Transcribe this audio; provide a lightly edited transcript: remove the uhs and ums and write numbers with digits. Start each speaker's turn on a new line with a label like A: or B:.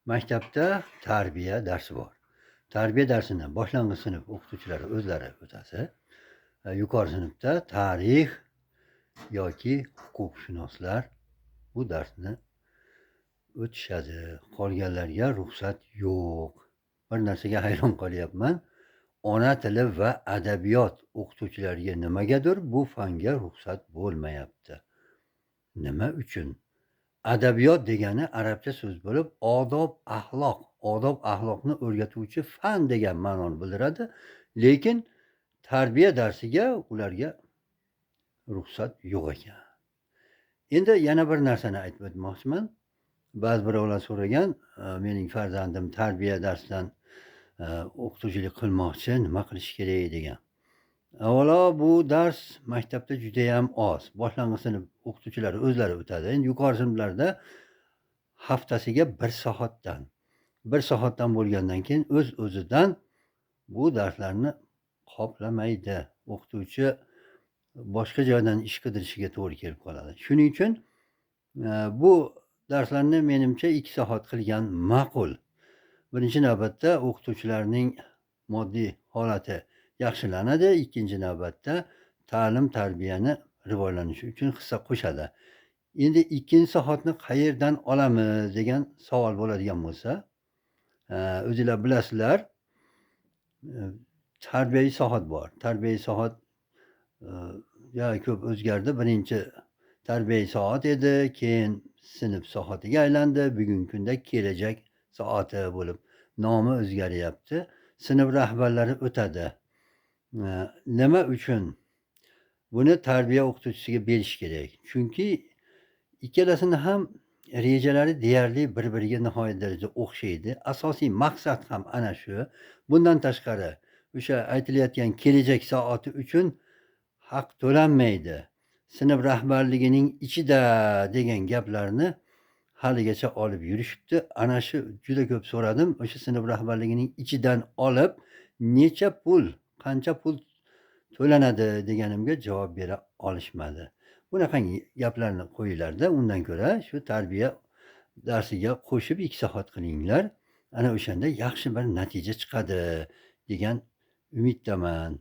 A: Maktabda tarbiya darsi bor. Tarbiya darsini boshlang'ich sinf o'qituvchilari o'zlari o'tasi. Yuqori sinfda tarix yoki huquqshunoslar bu darsni o'tishadi. Qolganlarga ruxsat yo'q. Bir narsaga hayron qolyapman. Ona tili va adabiyot o'qituvchilariga nimagadir bu fanga ruxsat bo'lmayapti. Nima uchun? Adabiyot degani arabcha so'z bo'lib, odob, axloq, odob axloqni o'rgatuvchi fan degan ma'noni bildiradi. Lekin tarbiya darsiga ularga ruxsat yo'q ekan. Endi yana bir narsani aytib o'tmoqchiman. Ba'zi birovlar so'ragan, mening farzandim tarbiya darsidan o'qituvchilik qilmoqchi, nima qilish kerak degan. Avvalo bu dars maktabda judayam oz. Boshlang'ich sinf o'qituvchilari o'zlari o'tadi. Endi yuqori sinflarda haftasiga 1 soatdan, 1 soatdan bo'lgandan keyin o'z-o'zidan bu darslarni qoplamaydi. O'qituvchi boshqa joydan ish qidirishiga to'g'ri kelib qoladi. Shuning uchun bu darslarni menimcha 2 soat qilgan ma'qul. Birinchi navbatda o'qituvchilarning moddiy holati yaxshilanadi, ikkinchi navbatda ta'lim tarbiyani rivojlanishi uchun hissa qo'shadi. Endi ikkinchi soatni qayerdan olamiz degan savol bo'ladigan bo'lsa, o'zinglar bilasizlar, tarbiyaviy soat bor. Tarbiyaviy soat ya ko'p o'zgardi. Birinchi tarbiyaviy soat edi, keyin sinf soatiga aylandi. Bugungi kunda kelajak soati bo'lib nomi o'zgaryapti. Sinf rahbarlari o'tadi. Nima uchun? Buni tarbiya o'qituvchisiga berish kerak. Chunki ikkalasini ham rejalari deyarli bir-biriga nihoyat darajada o'xshaydi. Asosiy maqsad ham ana shu. Bundan tashqari o'sha aytilayotgan kelajak soati uchun haq to'lanmaydi. Sinf rahbarligining ichida degan gaplarni haligacha olib yurishibdi. Ana shu juda ko'p so'radim. O'sha sinf rahbarligining ichidan olib necha pul, qancha pul to'lanadi deganimga javob bera olishmadi. Bunaqangi gaplarni qo'yinglarda, undan ko'ra shu tarbiya darsiga qo'shib 2 soat qilinglar. Ana o'shanda yaxshi bir natija chiqadi degan umiddaman.